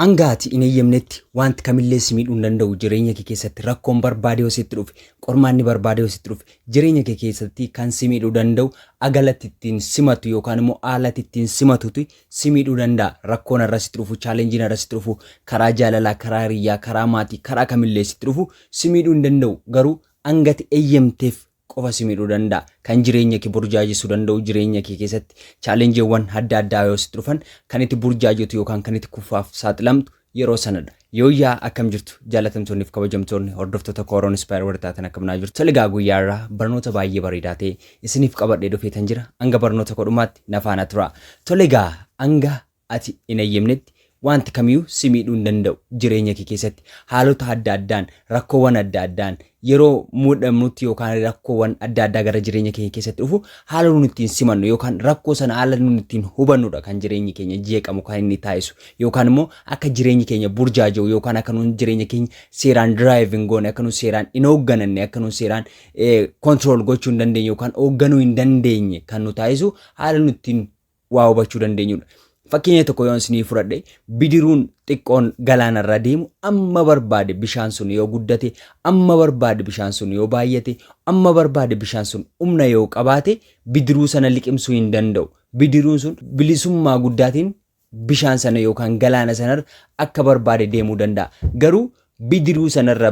Hanga ati hin eeyyamnetti wanti kamillee si miidhuu hin danda'u. Jireenya kee keessatti rakkoon barbaade yoo sitti dhufe, qormaanni barbaade yoo sitti dhufe, jireenya kee keessatti kan si miidhuu danda'u agalatti ittiin simatu yookaan immoo haalatti ittiin simatutu si miidhuu danda'a. Rakkoon har'a sitti dhufu, challengeiin har'a sitti dhufu, karaa jaalalaa, karaa hiriyyaa, karaa maatii, karaa kamillee sitti dhufu si miidhuu hin danda'u. Garuu hanga ati eeyyamteef qofa si miidhuu danda'a. Kan jireenya kee burjaajessuu danda'u, jireenya kee keessatti challengewwan adda addaa yoo sitti dhufan kan itti burjaajotu yookaan kan itti kufaaf saaxilamtu yeroo sanadha. Yooyyaa, akkam jirtu, jaalatamtoonni fi kabajamtoonni hordoftoota Kooroon Inspire warri taatan, akkam naa jirtu? Tole egaa, guyyaa irraa barnoota baay'ee bareedaa ta'e isiniif qabadhee dhufeetan jira. Hanga barnoota kodhumaatti na faana tura. Tole egaa, hanga ati hin eeyyamnetti wanti kamiyyuu si miidhuu hin danda'u. Jireenya kee keessatti haalota adda addaan, rakkoowwan adda addaan yeroo muudamnutti yookaan rakkoowwan adda addaa gara jireenya keenya keessatti dhufu haala nuti ittiin simannu yookaan rakkoo sana haala nuti ittiin hubannudha kan jireenyi keenya jeeqamu kan inni taasisu, yookaan immoo akka jireenyi keenya burjaaja'u, yookaan akka nuti jireenya keenya seeraan drive hin goone, akka nuti seeraan hin hooggananne, akka nuti seeraan control gochuu hin dandeenye yookaan hoogganuu hin dandeenye kan nu taasisu haala nuti ittiin waa hubachuu dandeenyudha. Fakkeenya tokko yoon isinii fudhadhe, bidiruun xiqqoon galaanarra deemu amma barbaade bishaan sun yoo guddate, amma barbaade bishaan sun yoo baay'ate, amma barbaade bishaan sun humna yoo qabaate, bidiruu sana liqimsuu hin danda'u. Bidiruun sun bilisummaa guddaatiin bishaan sana yookaan galaana sanarra akka barbaade deemuu danda'a. Garuu bidiruu sanarra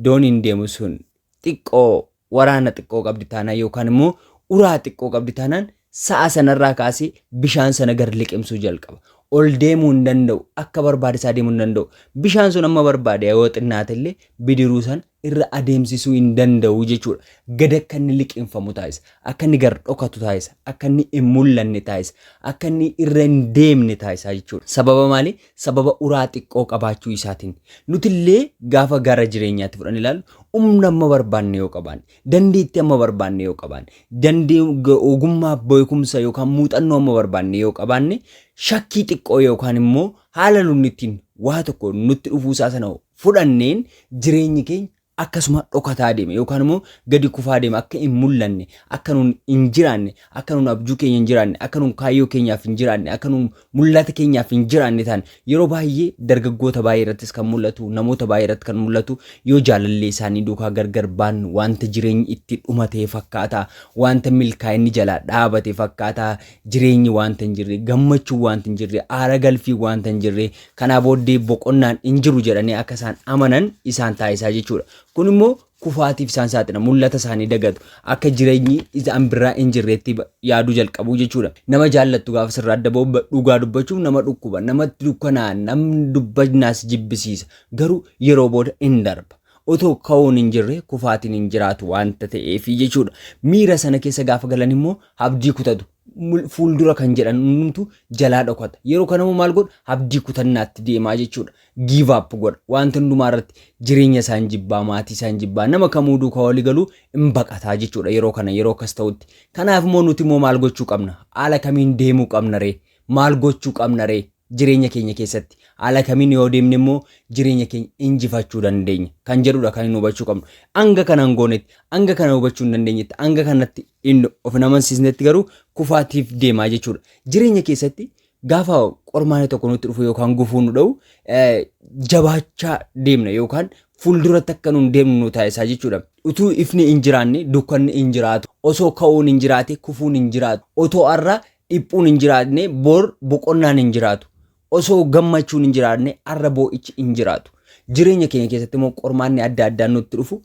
dooniin deemu sun xiqqoo waraana xiqqoo qabdi taanaan yookaan immoo uraa xiqqoo qabdi taanaan, sa'a sanarraa kaasee bishaan sana gar liqimsuu jalqaba. Ol deemuu hin danda'u. Akka barbaade isaa deemuu hin danda'u. Bishaan sun amma barbaade yoo xinnaate illee bidiruu sana irra adeemsisuu hin danda'u jechuudha. Gad akka inni liqimfamu taasisa. Akka inni gar dhokatu taasisa. Akka inni hin mul'anne taasisa. Akka inni irra hin deemne taasisa jechuudha. Sababa maali? Sababa uraa xiqqoo qabaachuu isaatiin. Nutillee gaafa gara jireenyaatti fudhan ilaallu, humna amma barbaanne yoo qabaanne, dandeettii amma barbaanne yoo qabaanne, ogummaa, beekumsa yookaan muuxannoo amma barbaanne yoo qabaanne, shakkii xiqqoo yookaan immoo haala nuti ittiin waa tokko nutti dhufuusaa sana fudhanneen jireenyi keenya akkasuma dhokataa deema yookaan immoo gadi kufaa deema. Akka hin mul'anne, akka nun hin jiraanne, akka nun abjuu keenya hin jiraanne, akka nun kaayyoo keenyaaf hin jiraanne, akka nun mul'ata keenyaaf hin jiraanne ta'an. Yeroo baay'ee dargaggoota baay'ee irrattis kan mul'atu, namoota baay'ee irratti kan mul'atu, yoo jaalallee isaanii duukaa gargar baan wanta jireenyi itti dhumatee fakkaata, wanta milkaa'inni jalaa dhaabate fakkaata, jireenyi wanta hin jirre, gammachuu wanta hin jirre, aara galfii wanta hin jirre, kanaa booddee boqonnaan hin jiru jedhanii akka isaan amanan isaan taasisaa jechuudha. Kun immoo kufaatiif isaan saaxila. Mul'ata isaanii dagatu. Akka jireenyi isaan biraa hin jirreetti yaaduu jalqabu jechuudha. Nama jaallattu gaafa sirraa adda ba'u dhugaa dubbachuuf nama dhukkuba. Namatti dukkanaa, namni dubbannaas jibbisiisa. Garuu yeroo booda hin darba. Otoo ka'uun hin jirre kufaatiin hin jiraatu waanta ta'eefi jechuudha. Miira sana keessa gaafa galan immoo abdii kutatu. Fuuldura kan jedhan hundumtu jalaa dhokata. Yeroo kana immoo maal godhu? Abdii kutannaatti deemaa jechuudha. Give up godha. Wanta hundumaa irratti jireenya isaan jibbaa, maatii isaan jibbaa, nama kamuu duukaa walii galuu hin baqataa jechuudha yeroo kana, yeroo akkas ta'utti. Kanaaf immoo nuti immoo maal gochuu qabna? Haala kamiin deemuu qabna ree? Maal gochuu qabna ree? Jireenya keenya keessatti haala kamiin yoo deemne immoo jireenya keenya injifachuu dandeenya kan jedhudha kan hin hubachuu qabnu. Hanga kana hin goonetti, hanga kana hubachuu hin dandeenyetti, hanga kanatti hin of hin amansiisnetti garuu kufaatiif deemaa jechuudha. Jireenya keessatti gaafa qormaanni tokko nutti dhufu yookaan gufuu nu dha'u jabaachaa deemna yookaan fuulduratti akka nun deemnu nu taasisaa jechuudha. Utuu ifni hin jiraanne dukkanni hin jiraatu. Osoo ka'uun hin jiraate kufuun hin jiraatu. Otoo har'a dhiphuun hin jiraanne bor boqonnaan hin jiraatu. Osoo gammachuun hin jiraanne har'a boo'ichi hin jiraatu. Jireenya keenya keessatti immoo qormaanni adda addaa nutti dhufu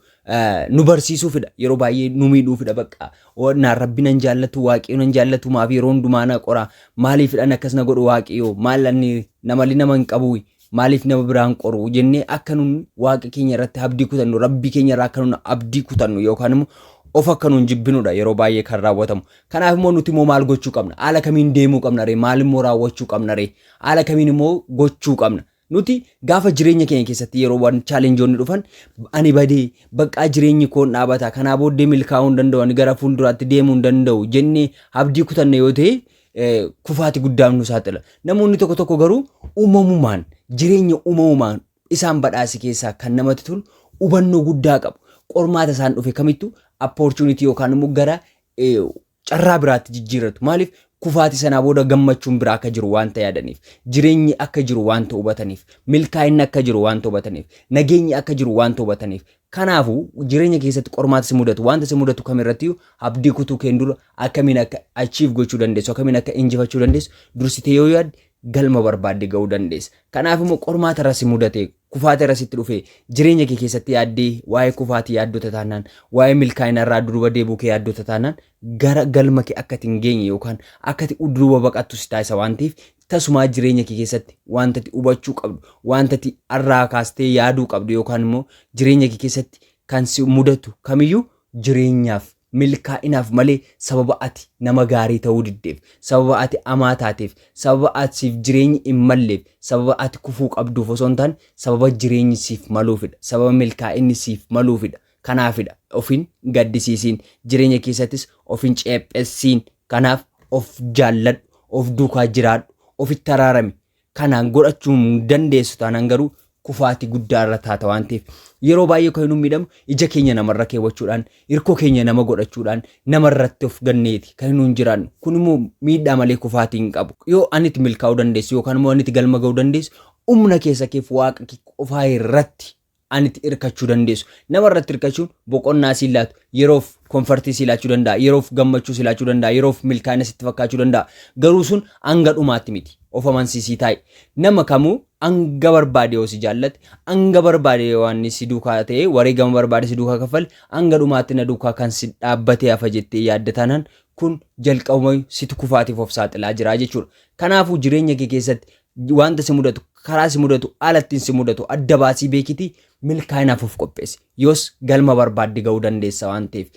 nu barsiisuufidha. Yeroo baay'ee nu miidhuufidha bakka. Naan Rabbi nan jaallatu, Waaqayyo nan jaallatu, maaf yeroo hundumaa na qora? Maaliifidhaan akkas na godhu Waaqayyo? Maal inni namali nama hin qabu? Maaliif nama biraan qoru? Jennee akka nun Waaqa keenya irratti abdii kutannu, Rabbii keenya irraa akka nun abdii kutannu yookaan immoo of akka nun jibbinudha yeroo baay'ee kan raawwatamu. Kanaaf immoo nuti immoo maal gochuu qabna? Haala kamiin deemuu qabna ree? Maal immoo raawwachuu qabna ree? Haala kamiin immoo gochuu qabna? Nuti gaafa jireenya keenya keessatti yeroo waan challengeoonni dhufan, ani badee baqqaa, jireenyi koon dhaabata, kanaa booddee milkaa'uu hin danda'u, ani gara fuulduraatti deemuu hin danda'u jennee abdii kutanne yoo ta'e, kufaati guddaaf nu saaxila. Namoonni tokko tokko garuu uumamumaan jireenya uumamumaan isaan badhaase keessaa kan namatti tolu hubannoo guddaa qabu. Qormaata isaan dhufe kamittuu opportunity yookaan immoo gara carraa biraatti jijjiirratu. Maaliif? Kufaatii sanaa booda gammachuun biraa akka jiru waanta yaadaniif, jireenyi akka jiru waanta hubataniif, milkaa'inni akka jiru waanta hubataniif, nageenyi akka jiru waanta hubataniif. Kanaafuu jireenya keessatti qormaata si mudatu, wanta si mudatu kamirrattiyyuu abdii kutuu keen dura akkamiin akka achieve gochuu dandeessu, akkamiin akka injifachuu dandeessu dursitee yoo yaadde galma barbaadde ga'uu dandeessa. Kanaaf immoo qormaata irra si mudate, kufaatii irra sitti dhufe, jireenya kee keessatti yaaddee waa'ee kufaatii yaaddota taanaan, waa'ee milkaa'ina irraa duuba deebi'uu kee yaaddota taanaan gara galma kee akka ati hin geenye yookaan akka ati duuba baqattu si taasisa waan ta'eef tasumaa jireenya kee keessatti wanta ati hubachuu qabdu, wanta ati har'aa kaastee yaaduu qabdu yookaan immoo jireenya kee keessatti kan si mudatu kamiyyuu jireenyaaf milkaa'inaaf malee sababa ati nama gaarii ta'uu diddeef, sababa ati hamaa taateef, sababa ati siif jireenyi hin malleef, sababa ati kufuu qabduuf osoo hin taane sababa jireenyi siif maluufidha. Sababa milkaa'inni siif maluufidha. Kanaafidha of hin gaddisiisiin. Jireenya keessattis of hin ceephessiin. Kanaaf of jaalladhu, of duukaa jiraadhu, ofitti araarami. Kanaan godhachuu hin dandeessu taanaan garuu kufaatii guddaa irra taata waan ta'eef yeroo baay'ee kan nu miidhamu ija keenya namarra keewwachuudhaan hirkoo keenya nama godhachuudhaan namarratti of ganneeti kan nuun jiraannu. Kun immoo miidhaa malee kufaatii hin qabu. Yoo aniti milkaa'uu dandeessu yookaan immoo aniti galma ga'uu dandeessu humna keessa keef waaqa kee qofaa irratti aniti hirkachuu dandeessu. Nama irratti hirkachuun boqonnaa siin laatu, yeroof komfartii sii laachuu danda'a, yeroof gammachuu si laachuu danda'a, yeroof milkaa'ina sitti fakkaachuu danda'a. Garuu sun hanga dhumaatti miti. Of amansiisii taa'i. Nama kamuu hanga barbaade yoo si jaallate, hanga barbaade yoo inni si duukaa ta'e, wareegama barbaade si duukaa kaffale, hanga dhumaatti na duukaa kan si dhaabbatee hafa jettee yaadda taanaan kun jalqabumayyuu situ kufaatiif of saaxilaa jira jechuudha. Kanaafuu jireenya kee keessatti wanta si mudatu, karaa si mudatu, haala ittiin si mudatu adda baasii beekitii milkaa'inaaf of qopheessi. Yoos galma barbaadde ga'uu dandeessa waan ta'eef.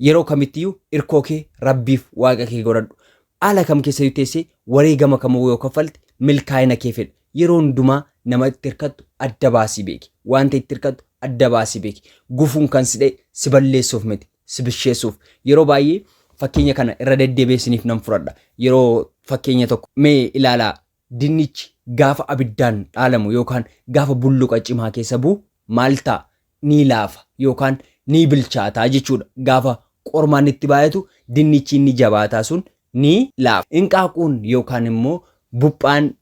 Yeroo kamittiyyuu irkoo kee Rabbiif Waaqa kee godhadhu. Haala kam keessayyuu teessee wareegama kamuu yoo kaffalte milkaa'ina kee fedha. Yeroo hundumaa nama itti hirkattu adda baasii beeki. Wanta itti hirkattu adda baasii beeki. Gufuun kan si dha'e si balleessuuf miti, si bisheessuuf. Yeroo baay'ee fakkeenya kana irra deddeebi'ee isiniif nan fudhadha. Yeroo fakkeenya tokko mee ilaalaa dinnichi gaafa abiddaan dhaalamu yookaan gaafa bulluqa cimaa keessa bu'u maal ta'a? Ni laafa yookaan ni bilchaataa jechuudha. Gaafa qormaan itti baay'atu dinnichi inni jabaataa sun ni laafa. Inqaaquun yookaan immoo buphaan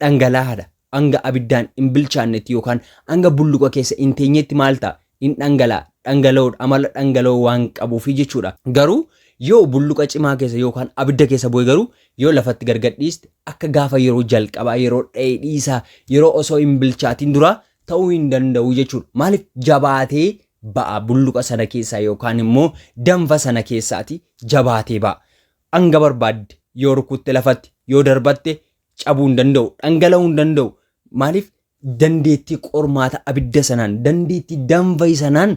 dhangala'aadha. Hanga abiddaan hin bilchaannetti yookaan hanga bulluqa keessa hin teenyetti maal ta'a? In dhangala'a. Dhangala'oodha. Amala dhangala'oo waan qabuufi jechuudha. Garuu yoo bulluqa cimaa keessa yookaan abidda keessa bu'e garuu yoo lafatti gad gadhiiste akka gaafa yeroo jalqabaa yeroo dheedhiisaa yeroo osoo hin bilchaatin duraa ta'uu hin danda'u jechuudha. Maaliif jabaatee ba'a bulluqa sana keessaa yookaan immoo danfa sana keessaati jabaatee ba'a. Hanga barbaadde yoo rukutte lafatti yoo darbatte cabuu hin danda'u, dhangala'uu hin danda'u. Maaliif dandeettii qormaata abidda sanaan, dandeettii danfa sanaan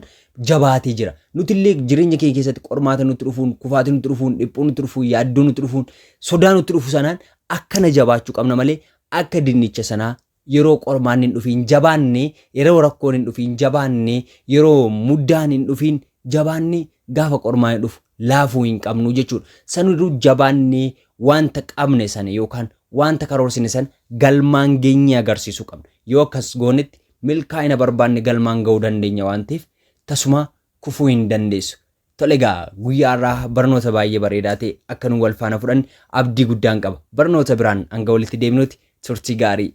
jabaatee jira. Nuti illee jireenya keenya keessatti qormaata nutti dhufuun, kufaatii nutti dhufuun, dhiphuu nutti dhufuun, yaaddoo nutti dhufuun, sodaa nutti dhufu sanaan akkana jabaachuu qabna malee akka dinnicha sanaa yeroo qormaanni hin dhufiin jabaanne, yeroo rakkoon hin dhufiin jabaanne, yeroo muddaan hin dhufiin jabaanne gaafa qormaanni dhufu laafuu hin qabnu jechuudha. Saniruu jabaannee wanta qabne sana yookaan wanta karoorsine sana galmaan geenyee agarsiisuu qabna. Yoo akkas goonetti milkaa'ina barbaanne galmaan ga'uu dandeenya waan ta'eef tasuma kufuu hin dandeessu. Tole egaa guyyaa har'aa barnoota baay'ee bareedaa ta'e akka nu wal faana fudhanne abdii guddaan qaba. Barnoota biraan hanga walitti deebinutti turtii gaarii.